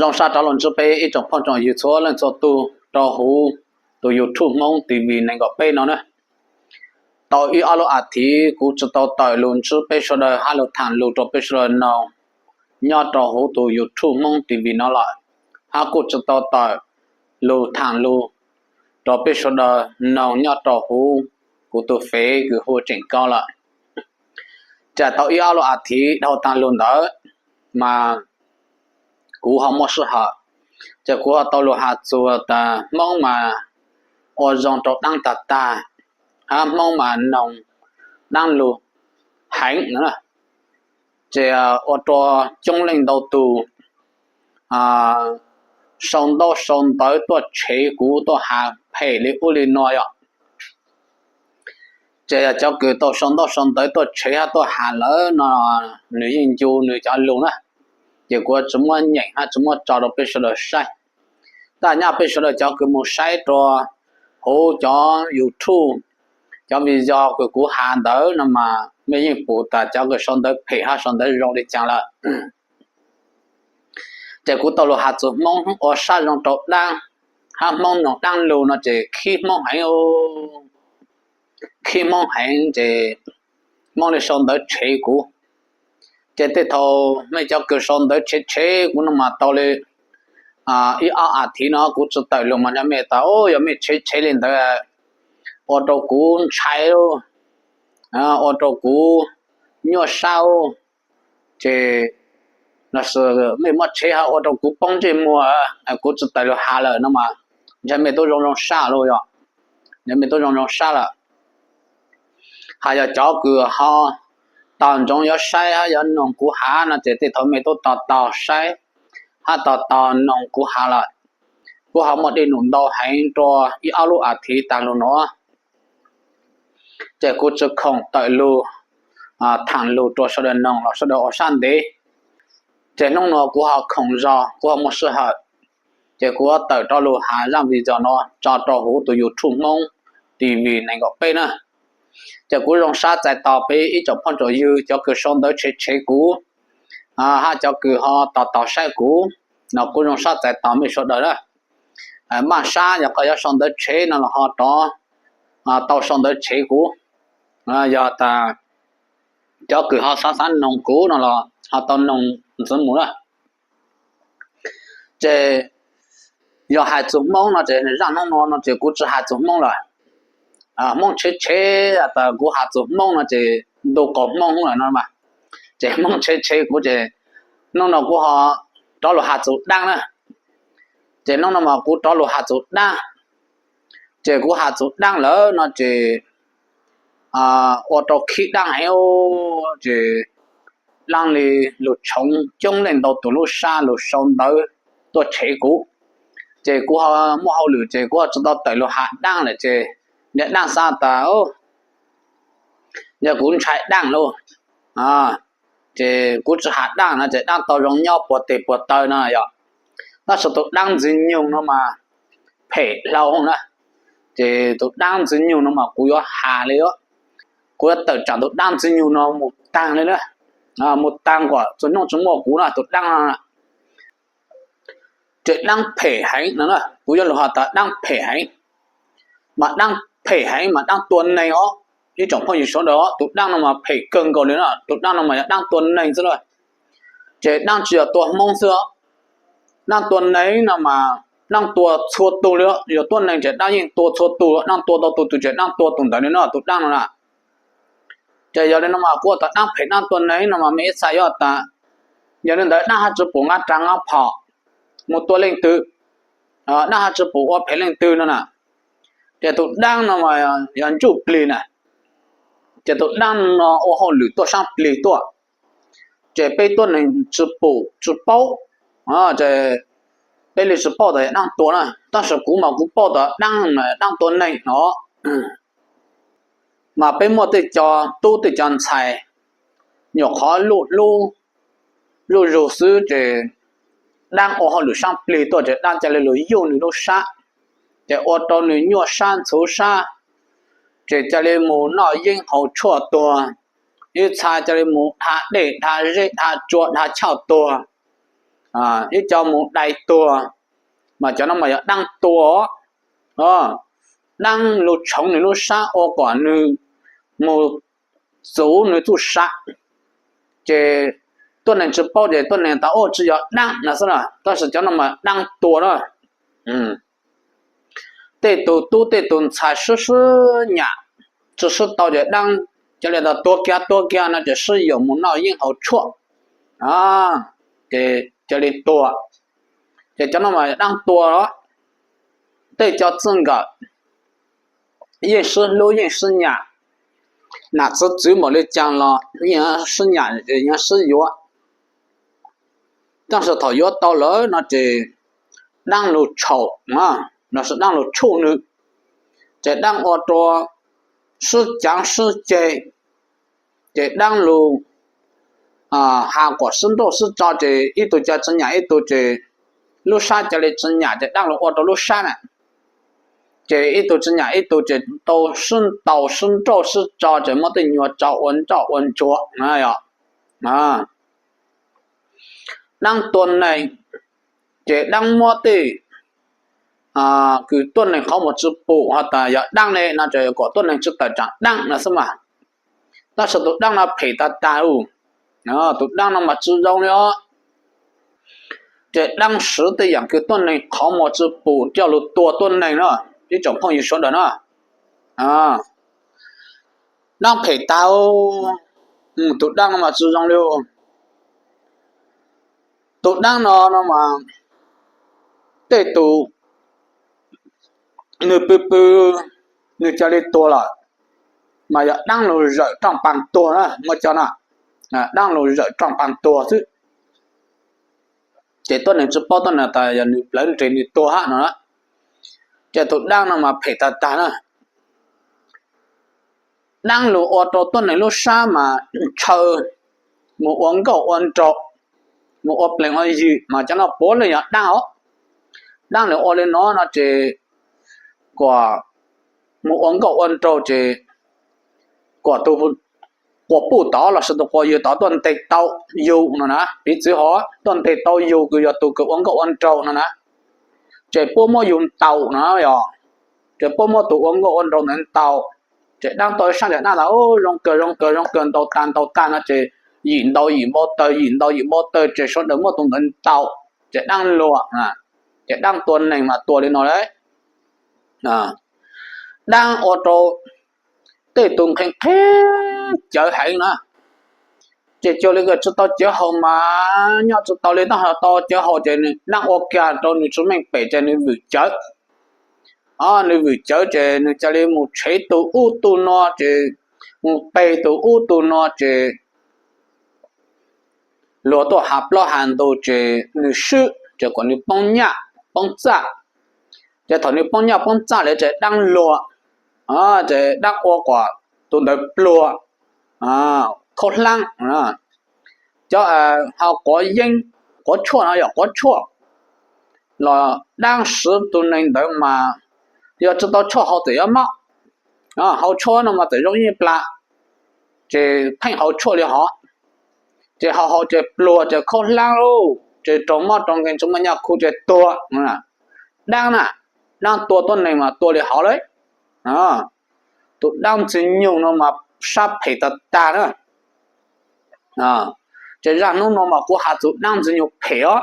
Zoo sab rov los ntsib peb ib tsoom phooj tsoom ywg txhua leej txhua tus rau huv tus YouTube Hmoob TV nees nkaum peb no na. Tau ib ob lub as thiv kuv tsis tau tawm lug ntsib peb sawv daws hab lug thaam lug rau peb sawv daws noog nyob rau huv tus YouTube Hmoob TV no lawm, hab kuj tsis tau tawm lug thaam lug rau peb sawv daws noog nyob rau huv kuv tus fev kws hu Tseem Kaub lawm. Ces tau ib ob lub as thiv dhau taag lug ntawd mas kuv ho muaj sij hawm, ces kuv ho tau lug has txug tas Hmoob mas ua zoo rau daab tag tag, hab Hmoob mas noog daab lug heev na. Ces ua rua coob leej ntau tug sau ntaub sau ntawv tuaj tshev kuv, tuaj has phem li ub li no yom. Ces yog cov kws tau sau ntaub sau ntawv tuaj tshev hab tuaj has lawm no, nwg yeej ncu nwg cov lug na, ces kuv tsis muab nyeem hab tsis muab tso rau peb sawv daws saib. Tab nyaj peb sawv daws cov kws moog saib rua huv cov YouTube, cov video kws kuv has ntawd no mas mej yeej pum tas cov kws sau ntawv phem hab sau ntawv zoo li caag lawm. Ces kuv tau lug has txug Hmoob ua sab zoo rau daab, hab Hmoob noog daab lug no ces khib Hmoob heev, khib Hmoob heev ces Hmoob le sau ntawv tshev kuv. Ces tej thaus mej cov kws sau ntawv tshev tshev kuv no mas tau le ib ob as thiv no kuv tsis tawm lug mas nrog mej tas, yog mej tshev tshev li ntawd ua rau kuv ntshai, ua rau kuv nyuaj sab, ces lossis mej muab tshev ho ua rau kuv poob ntsej muag, kuv tsis tawm lug has lawm no mas ntshe mej tub zoo zoo sab lug yom, ntshe mej tub zoo zoo sab lawm. Hos yog cov kws ho tau ntsoov yuav saib hab yuav noog kuv has no ces tej thaus mej tub to taug saib hab to taug noog kuv has lawm. Kuv ho muaj dej num ntau heev rua ib ob lub as thiv taag lug nuav, ces kuv tsis khoom tawm lug thaam lug rua sawv daws noog los sawv daws ua sab ntev. Ces nub nuav kuv ho khoom zog, kuv ho muaj sij hawm, ces kuv tawm rov lug has zaaj video nuav tso rua huv tus YouTube Hmoob TV nees nkaum peb na. Ces kuv zoo sab txais tos peb ib tsoom phooj tsoom ywg cov kws sau ntawv tshev tshev kuv, hab cov kws ho tos tos saib kuv no kuv zoo sab txais tos mej sawv daws na. Maaj sab yog koj yuav sau ntawv tshev no los ho rov tau sau ntawv tshev kuv, yog tas cov kws ho xav xav noog kuv no los ho tau noog ntxiv mus na. Ces yog hais txug Hmoob no ces zaaj hnub nuav no ces kuv tsis has txug Hmoob lawm. Hmoob tshev tshev tas kuv has txug Hmoob no ces ntu qaug Hmoob lawm no mas, ces Hmoob tshev tshev kuv ces nub nuav kuv ho rov lug has txug daab na. Ces nub nuav mas kuv rov lug has txug daab, ces kuv has txug daab lawm no ces ua rau khib daab heev, ces daab le lug tshoov coob leej ntau tug lub sab lug sau ntawv tuaj tshev kuv. Ces kuv ho muaj hauj lwm ces kuv ho tsis tau tawm lug has daab lawm ces yog daab xav tas yog kuv ntshai daab lauj, ces kuv tsis has daab no ces daab tau zoo nyob puag tes puag taw no yom. Tab sis tus daab ntxwg nyoog no mas phem hlau na, ces tus daab ntxwg nyoog no mas kuv yuav has li, kuv yuav tawm tsaam tus daab ntxwg nyoog no mus taag li na, mus taag kom txug nub tsis muaj kuv na tus daab no. Ces daab phem heev no na, kuv yuav lug has tas daab phem heev, mas daab phem heev mas daab tua neeg os. Ib tsoom phooj ywg sawv daws, tus daab no mas phem kawg nkaus li na, tus daab no mas yog daab tua neeg xwb na. Ces daab tsis yog tua Hmoob xwb, daab tua neeg no mas daab tua txhua tug li, yog tuab neeg ces daab yeej tua txhua tug, daab tua tau tus twg ces daab tua tus ntawd li no, tus daab no na. Ces yog li no mas kuv ua tas daab phem daab tua neeg no mas mej ib txha yuav tas, yog li ntawd daab hab tsis pum nqa ras nqa phom mus tua leej twg, daab hab tsis pum ua phem leej twg no na. Ces tus daab no mas yog ntsuj plig na, ces tus daab no ua hauj lwm tuaj saab plig tuaj, ces peb tuab neeg tsis pum tsis paub, peb li tsis paub tas yog daab tua na, tab sis kuv mas kuv paub tas daab mas daab tua neeg no. Mas peb muaj tej co tub tej co ntxhais nyuam qhuav luj hlub luj zug xwb ces daab ua hauj lwm saab plig tuaj ces daab ca le lug yuj nwg lub sab, ces ua rau nwg nyuaj sab ntxhuv sab, ces ca le mus noj yeeb haus tshuaj tuag, ib txha ca le mus dha dej dha zeb dha tsua dha chauj tuag. ib co mus dai tuag, mas cov no mas yog Dab tua. Dab lug tshoov nws lub sab ua kom nws mus txuv nws txuj sa, ces tuab neeg tsi paub ces tuab neeg tas ua tsi yog Dab no xwb na, tab sis cov no mas Dab tua na. Tej tug tub tej tug ntxhais sib sib nyam, tsi sib tau ces Dab ca le tas tuag kiag tuag kiag no ces sib yuam mus noj yeeb haus tshuaj, ces ca le tuag. Ces cov no mas Dab tua os. Tej cov txij nkawm yeej sib hlub yeej sib nyam, nam txiv txwv npaum li caag los yeej sib nyam, yeej sib yuav. Tab sis thaum yuav tau lawm no ces Dab lug tshaum, lossis Dab lug tshuj nws, ces Dab ua rua sib caav sib ceg, ces Dab lug has kom sib nrauj sib tso ces ib tug ca tsi nyam ib tug ces lub sab ca le tsi nyam ces Dab lug ua rua lub sab na, ces ib tug tsi nyam ib tug ces tau sib ntaus sib nrauj sib tso ces muab tej nyuag tso ua nroj ua ntsuag na yog. Dab tua neeg, ces Dab muab tej kws tuab neeg qhov muag tsi pum has tas yog Dab ne no ces kom tuab neeg tsi tawm tsaam Dab no xwb mas. Tab sis tus Dab no phem tag tag, tus Dab no mas tsi zoo li os. Ces Dab siv tej yaam kws tuab neeg qhov muag tsi pum coj lug tua tuab neeg na, ib tsoom phooj ywg sawv daws na. Dab phem tag, tus Dab no mas tsi zoo li. Tus Dab no no mas tej tus nws pw pw nws ca le tuag lawm, mas yog Dab lug zawm rooj paa tuag na, muaj cov no, Dab lug zawm rooj paa tuag xwb. Ces tuab neeg tsi paub tuab neeg tas yog nws plawv nres nws tuag hab no. Ces tus Dab no mas phem tag tag na. Dab lug ua rau tuab neeg lub sab mas ntshaw, mus ua nkauj ua nraug, mus ua plees ua yig mas cov no puav leej yog Dab os. Dab lug ua li no no ces kom mus ua nkauj ua nraug ces kom tus quas puj tod lossis tus quas yug tod tuaj nteg tau yug no na, piv txwv hov tuaj nteg tau yug kws yog tus kws ua nkauj ua nraug no na, ces puab muab yug ntaus no yog, ces puab muab tus ua nkauj ua nraug ntawd ntaus, ces Dab tau ib sab ntiag Dab tas zoo kawg zoo kawg zoo kawg ntaus tag ntaus tag no ces yim ntaus yim npau taws yim ntaus yim npau taws ces sawv daws muab tus ntawd ntaus, ces Dab luag, ces Dab tua neeg mas tua li no lawm. Dab ua rau tej tus nqhis nqhis cawv heev na, ces cuag li tsi tau cawv haus mas nyob tsi tau li, tab sis tau cawv haus ces Dab ua kiag rau nws tsi meej pem ces nws vwm cawv. Nws vwm cawv ces nws ca li mus tshev tug ub tug no ces mus pe tug ub tug no ces luag tuaj has plaub has ntug ces nws swb ces kom nws poob nyaj poob txaj. Ces thaum nws poob nyaj poob txaj lawm ces Dab luag, ces Dab ua kom tus ntawd pluag khaub hlaab, cov ho quav yeeb, quav tshuaj no yog quav tshuaj los Dab siv tus neeg ntawd mas yog tsi tau tshuaj haus txawm yuav mob, haus tshuaj no mas txawm zoo ib plag, ces pheej haus tshuaj li hov, ces haus haus ces pluag ces khaub hlaab lauj, ces raug mob raug nkeeg tsi muaj nyaj khu ces tuag. Dab na, Dab tua tuab neeg mas tua li hov lawm. Tus Dab Ntxwg Nyoog no mas sab phem tag tag na. Ces zaj hnub no mas kuv has tus Dab Ntxwg Nyoog phem os.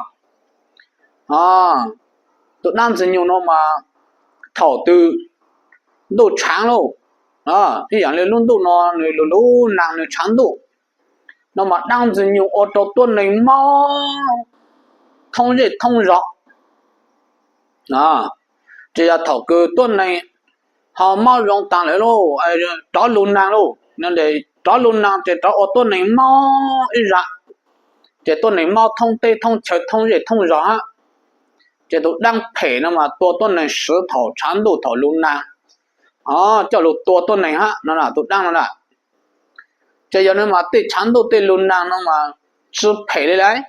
Tus Dab Ntxwg Nyoog no mas thaum twg ntuj tshaav lauj, ib yaam li lub ntuj no nws lug lub naag nws tshaav ntuj, no mas Dab Ntxwg Nyoog ua rau tuab neeg mob thoob zej thoob zos. Tsis yog thaum kws tuab neeg ho mob zoo taag lawm lauj, rov lug naag lauj, rov lug naag ces rov ua tuab neeg mob ib zag, ces tuab neeg mob thoob teb thoob chaw thoob zej thoob zos hab. Ces tus Dab phem no mas tua tuab neeg siv thaum tshaav ntuj thaum lug naag, coj lug tua tuab neeg hab no, tus Dab no na. Ces yog no mas tej tshaav ntuj tej lug naag no mas tsi phem li lawm.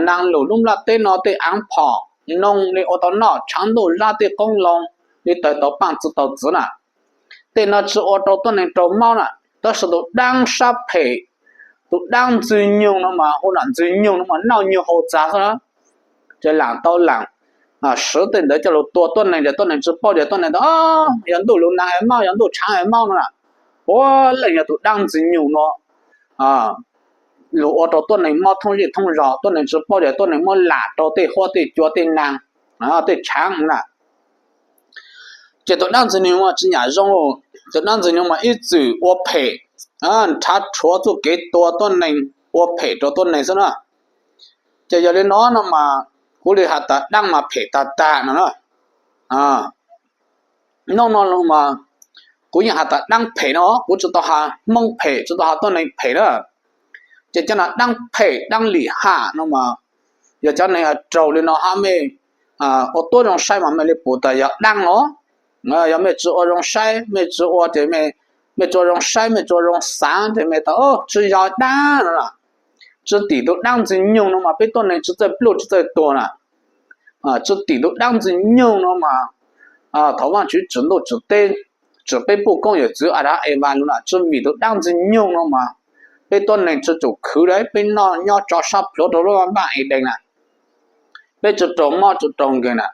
Naag lug lub nplaj teb no tej aav phom noog li ua tau noj, tshaav ntuj zab tej qoob loo li tawg tau paaj txwv tau txwv na. Tej no tsi ua rau tuab neeg raug mob na, tab sis tus Dab sab phem, tus Dab Ntxwg Nyoog no mas hu nam Ntxwg Nyoog no mas noj nyoog haus txav xwb na. ces lam tau lam siv tej ntawd coj lug tua tuab neeg, ces tuab neeg tsi paub tias tuab neeg ntawd yog ntuj lug nag es mob, yog ntuj tshaav es mob no na. Puav leej yog tus dlaab ntxwg nyoog no lug ua rau tuab neeg mob thoob zej thoob zog, tuab neeg tsi paub tias tuab neeg muab lam rau tej huab tej cua tej nag tej tshaav na. Ces tus dlaab ntxwg nyoog mas tsi nyam zoo, tus dlaab ntxwg nyoog mas ib txwm ua phem, nrhav rhuav txuj kev tua tuab neeg, ua phem rau tuab neeg xwb na. Ces yog li no no mas kuv li has tas dlaab mas phem tag tag no na. Nub no los mas kuv yeej has tas dlaab phem no, kuv tsi tau has Hmoob phem, tsi tau has tuab neeg phem na. Ces cov no dlaab phem dlaab lim ham no mas yog cov neeg raug li no hab mej ua tuab zoo saib mas mej li pum tas yog dlaab no. Yog mej tsi ua zoo saib, mej tsi ua ces mej tsi ua zoo saib, mej tsi ua zoo xaav ces mej tas tsi yog dlaab no na. Tsi tim tus dlaab ntxwg nyoog no mas peb tuab neeg tsi txawj pluj tsi txawj tuag na. Tsi tim tus dlaab ntxwg nyoog no mas thaum Vaajtswv tsim ntuj tsim teb, tsim peb puj koob yawm txwv Adas Evas lug na, tsi vim tus dlaab ntxwg nyoog no mas peb tuab neeg tsi txawj khwv le, peb noj nyob tso sab plhuav rau lub vaaj Edees na, peb tsi raug mob tsi raug nkeeg na.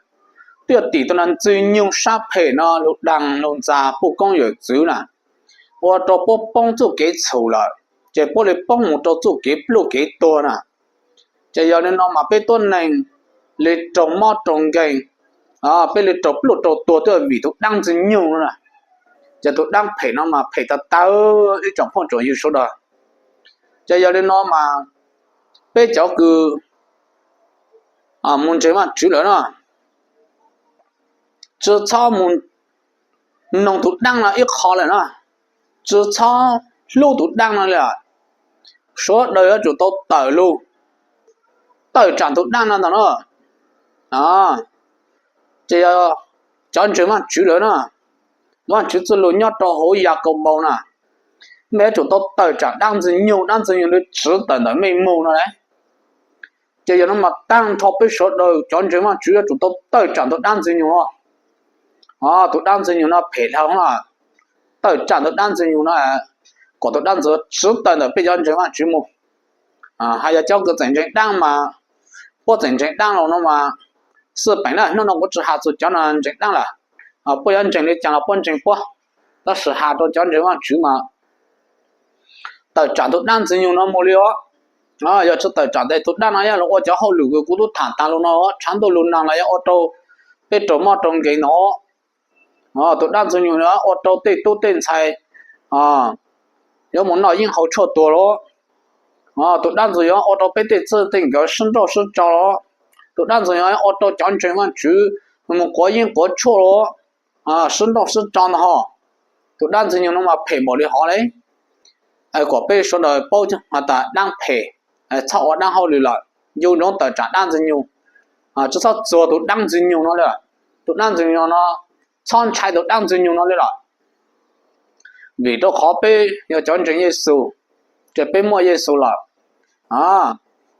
Twb yog tim tus dlaab ntxwg nyoog sab phem no lug dlaag lug ntxag puj koob yawm txwv na, ua rau puab poob txuj kev txhum lawm, ces puab li poob mus rau txuj kev pluj kev tuag na. Ces yog li no mas peb tuab neeg li raug mob raug nkeeg, peb li raug pluj raug tuag twb yog vim tus dlaab ntxwg nyoog no na. Ces tus dlaab phem no mas phem tag tag ib tsoom phooj tsoom ywg sawv daws. Ces yog li no mas peb cov kws mus ntseeg Vaajtswv lawm na, tsi txhob mus noog tus dlaab no ib qho lawm na, tsi txhob hlub tus dlaab no li. Sawv daws yuav tsum tau tawm lug, tawm tsaam tus dlaab no ntag na. Ces yog cov ntseeg Vaajtswv lawm na, Vaajtswv txuj lug nyob rau hauv Yakaunpaus na, mej yuav tsum tau tawm tsaam dlaab ntxwg nyoog, dlaab ntxwg nyoog li tsiv tawm ntawm mej moog no las. Ces yog no mas taag nrho peb sawv daws cov ntseeg Vaajtswv yuav tsum tau tawm tsaam tus dlaab ntxwg nyoog no. Tus dlaab ntxwg nyoog no phem dhau lawm, tawm tsaam tus dlaab ntxwg nyoog no kom tus dlaab ntxwg tsiv tawm ntawm peb cov ntseeg Vaajtswv moog. Hais yog cov kws tseem ntseeg dlaab mas puab tseem ntseeg dlaab los no mas xij peem na, nub no kuv tsi has txug cov no ntseeg dlaab lawm, puab yuav ntseeg li caag los puab ntseeg puab, tab sis has rau cov ntseeg Vaajtswv mas tawm tsaam tus dlaab ntxwg nyoog no moog li os. Yog tsi tawm tsaam tes tus dlaab no yog los ua cov hauj lwm kws kuv tub tham taag lug no, tshav ntuj lug naag los yog ua rau peb raug mob raug nkeeg no. Tus dlaab ntxwg nyoog no ua rau tej tub tej ntxhais yuav moog noj yeeb haus tshuaj tuag los. Tus dlaab ntxwg nyoog ua rau peb tej txij tej nkawm sib nrauj sib tso los. Tus dlaab ntxwg nyoog ua rau cov ntseeg Vaajtswv moog quav yeeb quav tshuaj los, sib nrauj sib tso ntag hos. Tus dlaab ntxwg nyoog no mas phem npaum li hov le. Kom peb sawv daws paub has tas dlaab phem, txhob ua dlaab hauj lwm lawm, ncu ntsoov tawm tsaam dlaab ntxwg nyoog, tsi txhob txuag tus dlaab ntxwg nyoog no li. Tus dlaab ntxwg nyoog no, txhob ntshai tus dlaab ntxwg nyoog no li lawm. Vim rau qhov peb yog cov ntseeg Yexus, ces peb muaj Yexus lawm.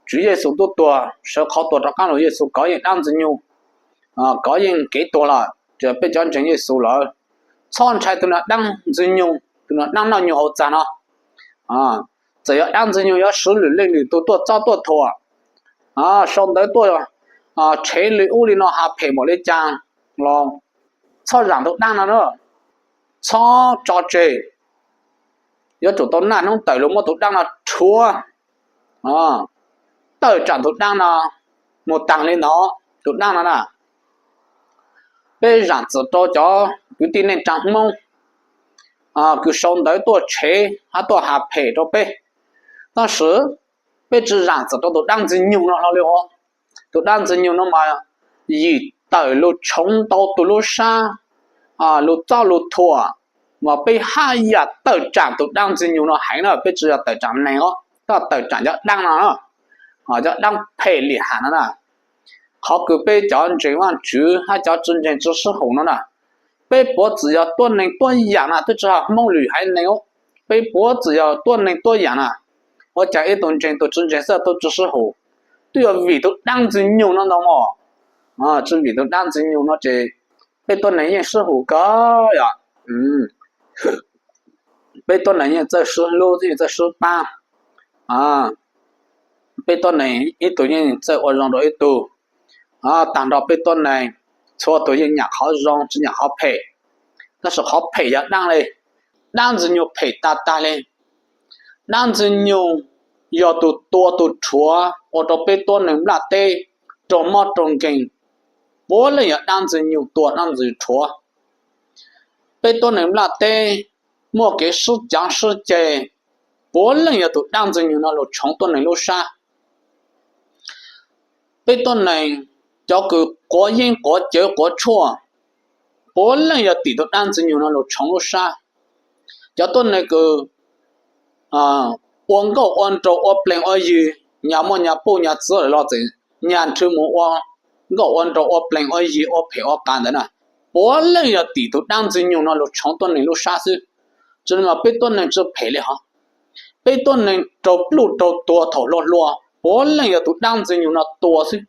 Tswv Yexus tub tuag sawv qhov tuag rov qaab lug, Yexus kov yeej dlaab ntxwg nyoog, kov yeej kev tuag lawm, ces peb cov ntseeg Yexus lawm, txhob ntshai tus dlaab ntxwg nyoog, tus dlaab noj nyoog haus txag no. Txawm yog dlaab ntxwg nyoog yuav swv lwm leej lwm tug tuaj txob tuaj thuam, sau ntawv tuaj tshev li ub li no has phem npaum li cas los txhob zaam tus dlaab no na, txhob tso tseg. Yuav tsum tau naj hnub tawm lug muab tus dlaab no rhuav, tawm tsaam tus dlaab no moog taag li no, tus dlaab no na. Peb zaam txim rau cov kwv tij neej tsaa Hmoob kws sau ntawv tuaj tshev hab tuaj has phem rau peb, tab sis peb tsi zaam txim rau tus dlaab ntxwg nyoog no hlo li os. Tus dlaab ntxwg nyoog no mas yim tawm lug tshoov ntau tug lub sab, lug txob lug thuam, mas peb haj yam tawm tsaam tus dlaab ntxwg nyoog no heev na, peb tsi yog tawm tsaam neeg os, tab tawm tsaam cov dlaab no, cov dlaab phem lim ham no na. Qhov kws peb cov ntseeg Vaajtswv hab cov tsi ntseeg tsi sib haum no na, peb puav txwm yog tuab neeg tuab yaam na, twb tsi has Hmoob lwm haiv neeg, peb puav txwm yog tuab neeg tuab yaam na. Ua caag ib tug ntseeg tug tsi ntseeg xwb tub tsi sib haum? Twb yog vim tus dlaab ntxwg nyoog no ntag mog. Tsi vim tus dlaab ntxwg nyoog no ces peb tuab neeg yeej sib haum kawg yom. Peb tuab neeg yeej txawj sib hlub, yeej txawj sib pab. Peb tuab neeg ib tug yeej txawj ua zoo rau ib tug. Tag nrho peb tuab neeg txhua tus yeej nyam qhov zoo tsis nyam qhov phem, tab sis qhov phem yog dab li. Dab ntxwg nyoog phem tag tag li. Dab ntxwg nyoog yog tus tua tus rhuav ua rau peb tuab neeg nplaj teb raug mob raug nkeeg. Puav leej yog dab ntxwg nyoog tua dab ntxwg nyoog rhuav. Peb tuab neeg nplaj teb muaj kev sib cav sib ceg, puav leej yog tus dab ntxwg nyoog no los tshoov tuab neeg lub sab. Peb tuab neeg cov kws quav yeeb quav cawv quav tshuaj, puav leej yog tim tus dab ntxwg nyoog no los tshoov lub sab. Cov tuab neeg kws ua nkauj ua nraug ua plees ua yig, nyag muaj nyag puj nyag txwv lawm los txawm nyag nrhw mus ua nkauj ua nraug ua plees ua yig ua phem ua qas ntawd na, puav leej yog tim tus dab ntxwg nyoog no los tshoov tuab neeg lub sab xwb. Tsis li mas peb tuab neeg tsis phem li hov. Peb tuab neeg raug pluj raug tuag thaum hluas hluas puav leej yog tus dab ntxwg nyoog no tua xwb.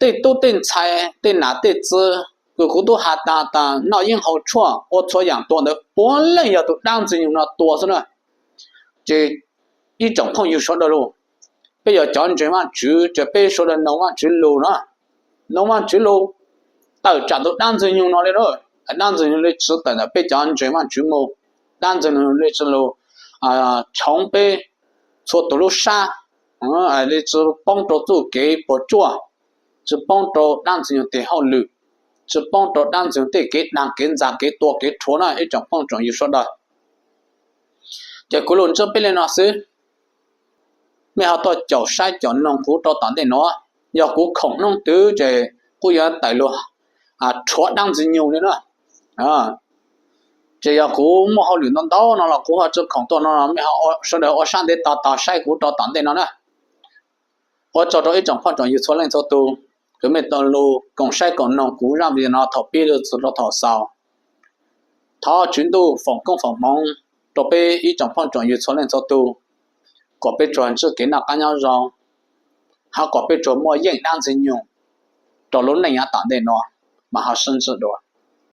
Tej tub tej ntxhais tej nam tej txwv kws kuv tub has tas tas noj yeeb haus tshuaj ua txhua yaam tuag ntawd puav leej yog tus dab ntxwg nyoog no tua xwb na. Ces ib tsoom phooj ywg sawv daws los, peb yog cov ntseeg Vaajtswv ces peb sawv daws noog Vaajtswv lug na, noog Vaajtswv lug, tawm tsam tus dab ntxwg nyoog no li na. Dab ntxwg nyoog li tsi tawm ntawm peb cov ntseeg Vaajtswv mus, dab ntxwg nyoog li tsi lug tshoov peb txhua tus lub sab, li tsi poob rau txuj kev puas tsuaj, tsi poob rau dab ntxwg nyoog tej hauj lwm, tsi poob rau dab ntxwg nyoog tej kev dag kev ntxag kev tua kev rhuav na ib tsoom phooj tsoom ywg sawv daws. Ces kuv lug ntsib peb li no xwb, mej ho tuaj caum saib caum noog kuv rau tom ntej no. Yog kuv khoom hnub twg ces kuv yuav tawm lug rhuav dab ntxwg nyoog li na. Ces yog kuv muaj hauj lwm ntau ntau no los kuv ho tsi khoom tuaj no, mej ho sawv daws ua sab ntev tos tos saib kuv rau tom ntej no na. Ua tsaug rau ib tsoom phooj tsoom ywg txhua leej txhua tug, kws mej tau lug koom saib koom noog kuv zaaj video no thaum pib lug txug rau thaum xaus. Thov Tswv Ntuj foom koob foom hmoov rau peb ib tsoom phooj tsoom ywg txhua leej txhua tug, kom peb tsuas ntsib kev noj qab nyob zoo, hab kom peb tsuas muaj yeej dab ntxwg nyoog rau lub neej yav tom ntej no, mas ho sib ntsib dua.